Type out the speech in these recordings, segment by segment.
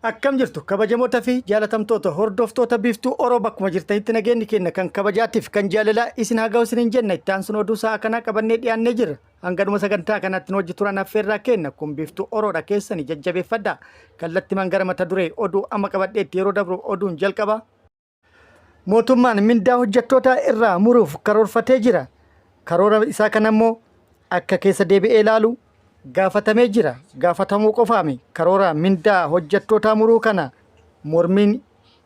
Akkam jirtu kabajamoota fi jaalatamtoota hordoftoota Biiftuu Oroo, bakkuma jirtanitti nageenyi keenya kan kabajaatiif kan jaalalaa isin haa ga'u isiniin jenna. Itti aansuun oduu sa'a kanaa qabannee dhiyaannee jirra. Hanganuma sagantaa kanaatti nu hojii turan affeerraa kenna. Kun Biiftuu Oroodha, keessanii jajjabeeffadha. Kallattimaan gara mata duree oduu amma qabadheetti yeroo dabru, oduun jalqaba. Mootummaan mindaa hojjettootaa irraa muruuf karoorfatee jira. Karoora isaa kana immoo akka keessa deebi'ee ilaalu gaafatamee jira. Gaafatamuu qofaami, karoora mindaa hojjettootaa muruu kana mormiin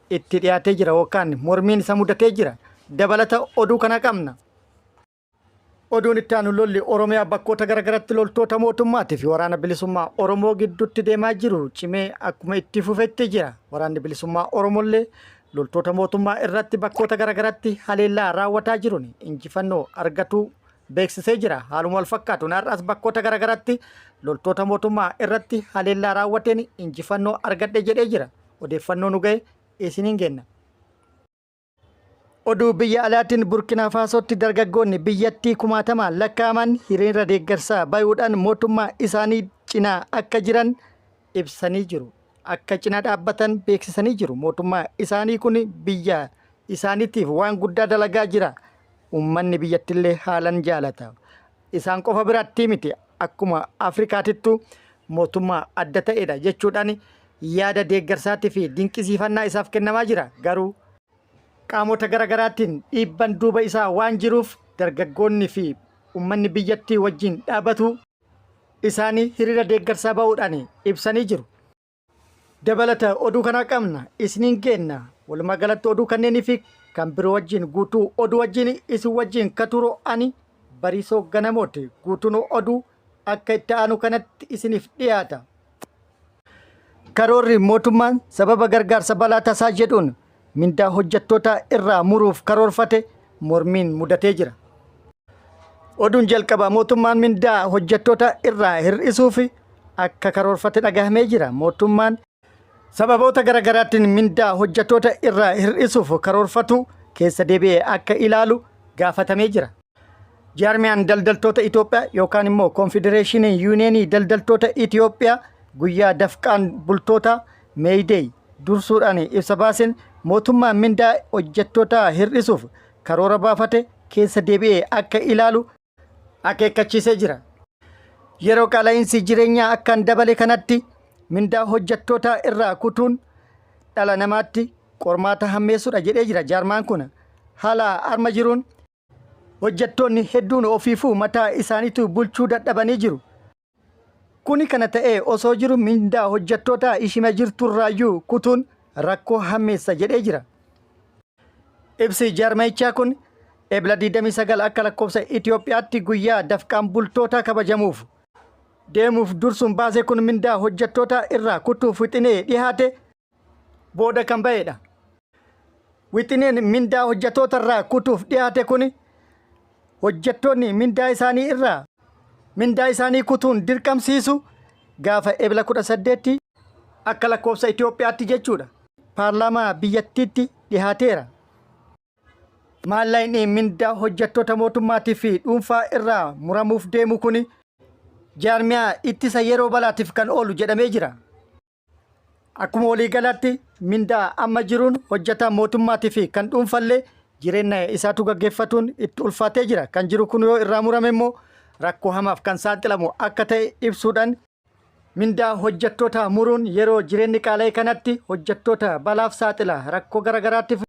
itti dhiyaatee jira yookaan mormiin isa mudatee jira. Dabalata oduu kana qabna. Oduun itti aanu, lolli Oromiyaa bakkoota garaagaratti loltoota mootummaatii fi Waraana Bilisummaa Oromoo gidduutti deemaa jiru cimee akkuma itti fufetti jira. Waraanni Bilisummaa Oromollee loltoota mootummaa irratti bakkoota garaagaratti haleellaa raawwataa jiruun injifannoo argatuu beeksisee jira. Haaluma wal fakkaatuun har'as bakkoota garaagaratti loltoota mootummaa irratti haleellaa raawwateen injifannoo argadhe jedhee jira. Odeeffannoo nu ga'e isiniin genna. Oduu biyya alaatiin, Burkina Faasootti dargaggoonni biyyattii kumaatamaan lakkaa'aman hiriira deeggarsaa bayuudhaan mootummaa isaanii cinaa akka jiran ibsanii jiru. Akka cinaa dhaabbatan beeksisanii jiru. Mootummaa isaanii kun biyya isaaniitiif waan guddaa dalagaa jira. Uummanni biyyattillee haalan jaalata. Isaan qofa biratti miti, akkuma Afrikaatittu mootummaa adda ta'edha jechuudhaan yaada deeggarsaatii fi dinqisiifannaa isaaf kennamaa jira. Garuu qaamota garaagaraatiin dhiibban duuba isaa waan jiruuf dargaggoonni fi uummanni biyyattii wajjin dhaabatu isaanii hiriira deeggarsaa ba'uudhaan ibsanii jiru. Dabalata oduu kanaa qabna, isiniin geenna. Walumaa galatti oduu kanneenii fi kan biroo wajjin, guutuu oduu wajjin isin wajjin ka turu ani Bariisoo Ganamooti. Guutuun oduu akka itti aanu kanatti isiniif dhiyaata. Karoorri mootummaan sababa gargaarsa balaa tasaa jedhuun mindaa hojjettoota irraa muruuf karoorfate mormiin mudatee jira. Oduun jalqaba, mootummaan mindaa hojjettoota irraa hir'isuuf akka karoorfate dhagahamee jira. Mootummaan sababoota garaagaraatiin mindaa hojjettoota irraa hir'isuuf karoorfatu keessa deebi'ee akka ilaalu gaafatamee jira. Jaarmiyaan daldaltoota Itoophiyaa yookaan immoo Koonfedereeshiniin Yuuniyeenii Daldaltoota Itoophiyaa guyyaa dafqaan bultoota May Day dursuudhaan ibsa baaseen mootummaan mindaa hojjettoota hir'isuuf karoora baafate keessa deebi'ee akka ilaalu akeekkachiisee jira. Yeroo qaala'iinsi jireenyaa akkaan dabale kanatti mindaa hojjettoota irraa kutuun dhala namaatti qormaata hammeessuudha jedhee jira jaarmaan kun. Haala arma jiruun hojjettoonni hedduun ofiifuu mataa isaaniitu bulchuu dadhabanii jiru. Kuni kana ta'ee osoo jiru mindaa hojjettoota ishima jirturraayyuu kutuun rakkoo hammeessa jedhee jira. Ibsi jaarmayichaa kun Ebla 29 akka lakkoofsa Itoophiyaatti guyyaa dafqaan bultoota kabajamuuf deemuuf dursuun baase kun mindaa hojjettoota irraa kutuuf wixinee dhihaate booda kan ba'edha. Wixineen mindaa hojjettoota irraa kutuuf dhiyaate kun hojjettoonni mindaa isaanii irraa mindaa isaanii kutuun dirqamsiisu gaafa Ebla 18 akka lakkoofsa Itoophiyaatti jechuudha. Paarlaamaa biyyattiitti dhihaateera. Maallaqni mindaa hojjettoota mootummaatii fi dhuunfaa irraa muramuuf deemu kun jaarmiyaa ittisa yeroo balaatiif kan oolu jedhamee jira. Akkuma waliigalaatti mindaa amma jiruun hojjetaa mootummaatii fi kan dhuunfallee jireenya isaatu gaggeeffatuun itti ulfaatee jira. Kan jiru kun yoo irraa murame immoo rakkoo hamaaf kan saaxilamu akka ta'e ibsuudhaan, mindaa hojjettoota muruun yeroo jireenyi qaala'e kanatti hojjettoota balaaf saaxila, rakkoo garaagaraatiif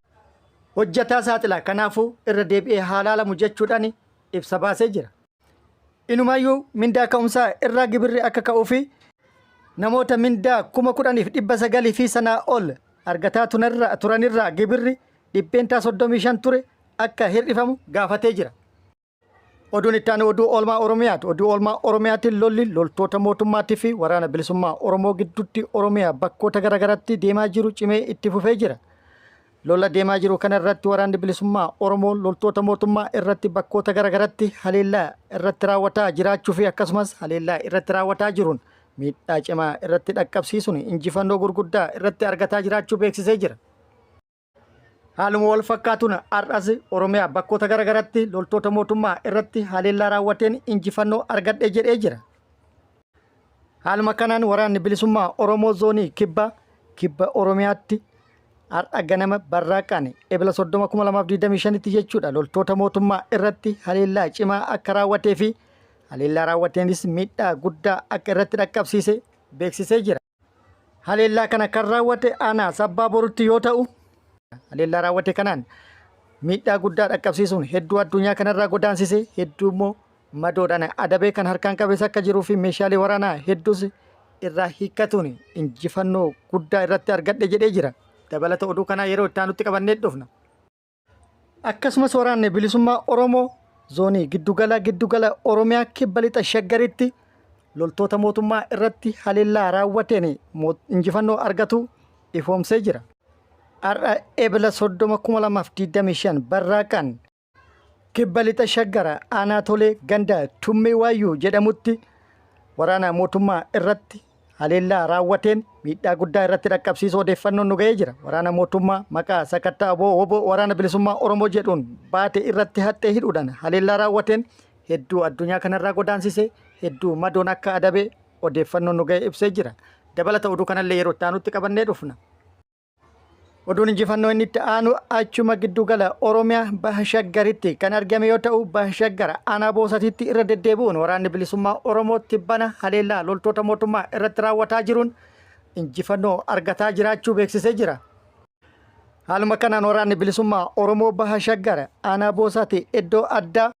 hojjetaa saaxila, kanaafuu irra deebi'ee haa laalamu jechuudhaan ibsa baasee jira. Inumaayyuu mindaa ka'umsaa irraa gibirri akka ka'uu fi namoota mindaa 10,900 fi sanaa ol argataa turanirraa gibirri 35% ture akka hir'ifamu gaafatee jira. Oduun itti aanu oduu oolmaa Oromiyaati. Oduu oolmaa Oromiyaatiin, lolli loltoota mootummaatii fi Waraana Bilisummaa Oromoo gidduutti Oromiyaa bakkoota garaagaraatti deemaa jiru cimee itti fufee jira. Lola deemaa jiru kana irratti Waraanni Bilisummaa Oromoo loltoota mootummaa irratti bakkoota garaagaratti haleellaa irratti raawwataa jiraachuu fi akkasumas haleellaa irratti raawwataa jiruun miidhaa cimaa irratti dhaqqabsiisuun injifannoo gurguddaa irratti argataa jiraachuu beeksisee jira. Haaluma wal fakkaatuun har'as Oromiyaa bakkoota garaagaratti loltoota mootummaa irratti haleellaa raawwateen injifannoo argadhe jedhee jira. Haaluma kanaan Waraanni Bilisummaa Oromoo zoonii Kibbaa Kibba Oromiyaatti har'a ganama barraaqaan Ebla 30 2025tti jechuudha loltoota mootummaa irratti haleellaa cimaa akka raawwatee fi haleellaa raawwateenis miidhaa guddaa akka irratti dhaqqabsiise beeksisee jira. Haleellaa kana kan raawwate aanaa Sabbaa Borutti yoo ta'u, haleellaa raawwate kanaan miidhaa guddaa dhaqqabsiisuun hedduu addunyaa kanarraa godaansise, hedduu immoo madoodhaan adabee kan harkaan qabes akka jiruu fi meeshaalee waraanaa hedduus irraa hiikkatuun injifannoo guddaa irratti argadhe jedhee jira. Dabalata oduu kanaa yeroo itti aanutti qabannee dhufna. Akkasumas waraanni bilisummaa Oromoo zoonii giddugala giddugala Oromiyaa kibba lixa Shaggaritti loltoota mootummaa irratti haleellaa raawwateen injifannoo argatu ifoomsee jira. Har'a Ebla 30 2025 barraaqaan Kibba Lixa Shaggar aanaa Tolee ganda Tummee Waayyuu jedhamutti waraana mootummaa irratti haleellaa raawwateen miidhaa guddaa irratti dhaqqabsiisuu odeeffannoon nu ga'ee jira. Waraana mootummaa maqaa sakattaa wbo wbo waraana bilisummaa Oromoo jedhuun baate irratti haxxee hidhuudhaan haleellaa raawwateen hedduu addunyaa kanarraa godaansise hedduu madoon akka adabe odeeffannoon nu ga'e ibsee jira. Dabalata oduu kanallee yeroo itti aanutti qabannee dhufna. Oduun injifannoo inni itti aanu achuma giddugala Oromiyaa Baha Shaggaritti kan argame yoo ta'u, Baha Shaggar aanaa Boosatiitti irra deddeebi'uun waraanni bilisummaa Oromoo tibbana haleellaa loltoota mootummaa irratti raawwataa jiruun injifannoo argataa jiraachuu beeksisee jira. Haaluma kanaan waraanni bilisummaa Oromoo Baha Shaggar aanaa Boosatii iddoo addaa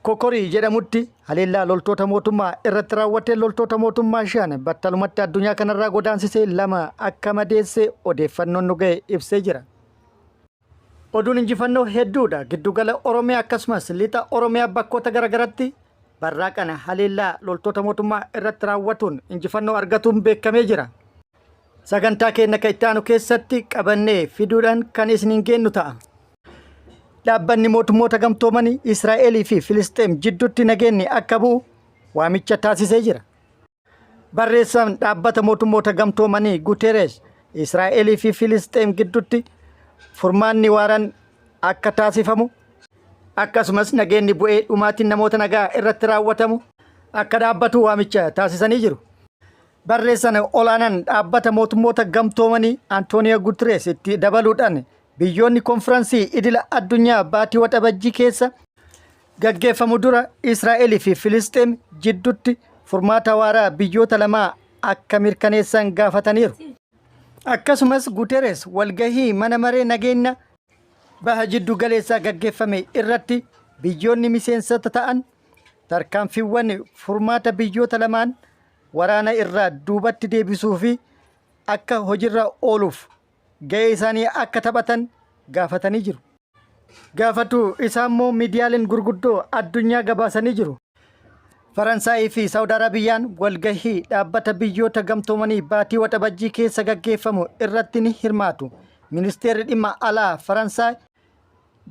Kokorii jedhamutti haleellaa loltoota mootummaa irratti raawwateen loltoota mootummaa 5 battalumatti addunyaa kanarraa godaansisee 2 akka madeesse odeeffannoon nu ga'e ibsee jira. Oduun injifannoo hedduudha. Giddugala Oromiyaa akkasumas lixa Oromiyaa bakkoota garagaratti barraaqan haleellaa loltoota mootummaa irratti raawwatuun injifannoo argatuun beekamee jira. Sagantaa keenya kan itti aanu keessatti qabannee fiduudhaan kan isiniin geennu ta'a. Dhaabbanni Mootummoota Gamtoomanii Israa'elii fi Filisxeem jidduutti nageenni akka bu'u waamicha taasisee jira. Barreessaan Dhaabbata Mootummoota Gamtoomanii Guterees Israa'elii fi Filisxeem gidduutti furmaanni waaraan akka taasifamu akkasumas nageenni bu'ee dhumaatiin namoota nagaa irratti raawwatamu akka dhaabbatu waamicha taasisanii jiru. Barreessan olaanaan Dhaabbata Mootummoota Gamtoomanii Antooniyoo Guterees itti dabaluudhaan Biyyoonni konfiransii idila addunyaa baatii Waxabajjii keessa gaggeeffamu dura Israa'el fi Filisxeem jidduutti furmaata waaraa biyyoota lamaa akka mirkaneessan gaafataniiru. Akkasumas Guterees walgahii mana maree nageenya baha jiddu galeessaa gaggeeffame irratti biyyoonni miseensota ta'an tarkaanfiiwwan furmaata biyyoota lamaan waraana irraa duubatti deebisuu fi akka hojirra ooluuf ga'ee isaanii akka taphatan gaafatanii jiru. Gaafatu isaa immoo miidiyaaleen gurguddoo addunyaa gabaasanii jiru. Faransaayii fi Saawud Arabiyaan walgahii dhaabbata biyyoota gamtoomanii baatii waxabajjii keessa gaggeeffamu irratti ni hirmaatu. Ministeerri dhimma alaa Faransaay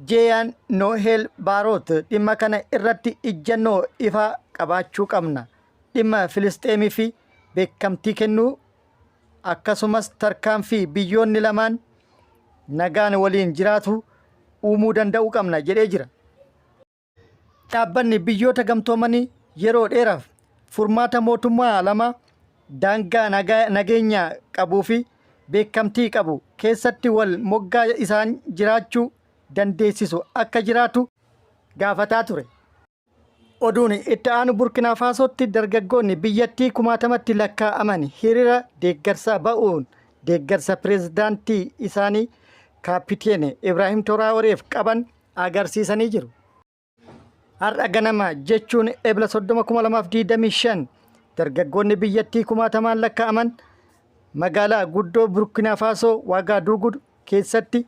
Jeeyaan Nooheel Baaroot dhimma kana irratti ijjannoo ifaa qabaachuu qabna. Dhimma Filisxeemii fi beekamtii kennuu akkasumas tarkaanfii biyyoonni lamaan nagaan waliin jiraatu uumuu danda'uu qabna jedhee jira. Dhaabbanni biyyoota gamtoomanii yeroo dheeraaf furmaata mootummaa lamaa daangaa nageenya qabuu fi beekamtii qabu keessatti wal moggaa isaan jiraachuu dandeessisu akka jiraatu gaafataa ture. Oduun itti aanu Burkinaa Faasootti dargaggoonni biyyattii kumaatamatti lakkaa'aman hiriira deeggarsaa ba'uun deeggarsa pireezidaantii isaanii Kaappiteen Ibraahim Toraaworeef qaban agarsiisanii jiru. Har'a ganama jechuun Ebla 30 2025 dargaggoonni biyyattii kumaatamaan lakkaa'aman magaalaa guddoo Burkinaa Faasoo Waagaaduuguu keessatti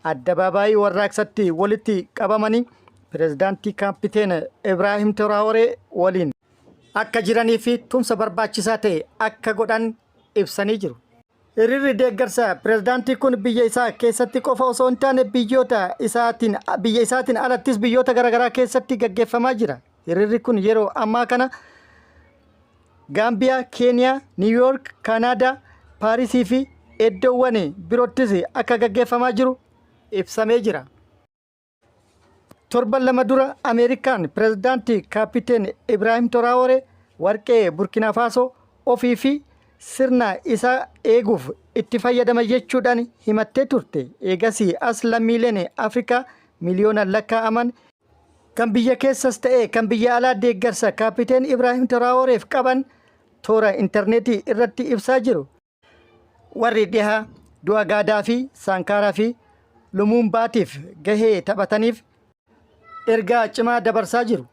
addabaabaayii warraaqsatti walitti qabamanii pirezidaantii kaappiteen Ibraahim Traoree waliin akka jiranii fi tumsa barbaachisaa ta'e akka godhan ibsanii jiru. Hiriirri deeggarsa pirezidaantii kun biyya isaa keessatti qofa osoo hin taane biyyoota isaatiin biyya isaatiin alattis biyyoota garaagaraa keessatti gaggeeffamaa jira. Hiriirri kun yeroo ammaa kana Gaambiyaa, Keeniyaa, Niiwuyoork, Kaanaadaa, Paarisii fi iddoowwan biroottis akka gaggeeffamaa jiru ibsamee jira. Torban 2 dura Ameerikaan pirezidaantii Kaappiteen Ibraahim Toraaworee warqee Burkinaa Faasoo ofii fi sirna isaa eeguuf itti fayyadama jechuudhaan himattee turte. Eegasii as lammiileen Afrikaa miliyoonaan lakkaa'aman kan biyya keessas ta'e kan biyya alaa deeggarsa Kaappiteen Ibraahim Tiraaworeef qaban toora intarneetii irratti ibsaa jiru. Warri dhihaa du'a Gaadaafii, Saankaaraa fi Lumuumbaatiif gahee taphataniif ergaa cimaa dabarsaa jiru.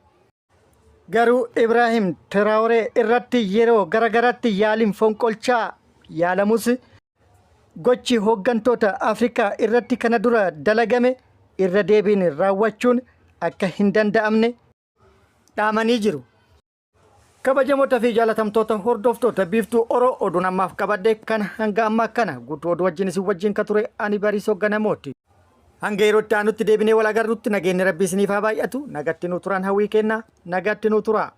Garuu Ibraahim Tiraawuree irratti yeroo garagaraatti yaaliin fonqolchaa yaalamus gochi hooggantoota Afrikaa irratti kana dura dalagame irra deebiin raawwachuun akka hin danda'amne dhaamanii jiru. Kabajamoota fi jaalatamtoota hordoftoota Biiftuu Oro oduun ammaaf qabadhe kan hanga ammaa kana guutuu oduu wajjin isin wajjin ka ture ani Bariisoo Ganamooti. Hanga yeroo itti aanutti deebinee wal agarrutti nageenyi Rabbii isiniif haa baay'atu. Nagatti nuu turaan hawwii kenna. Nagatti nuu turaa.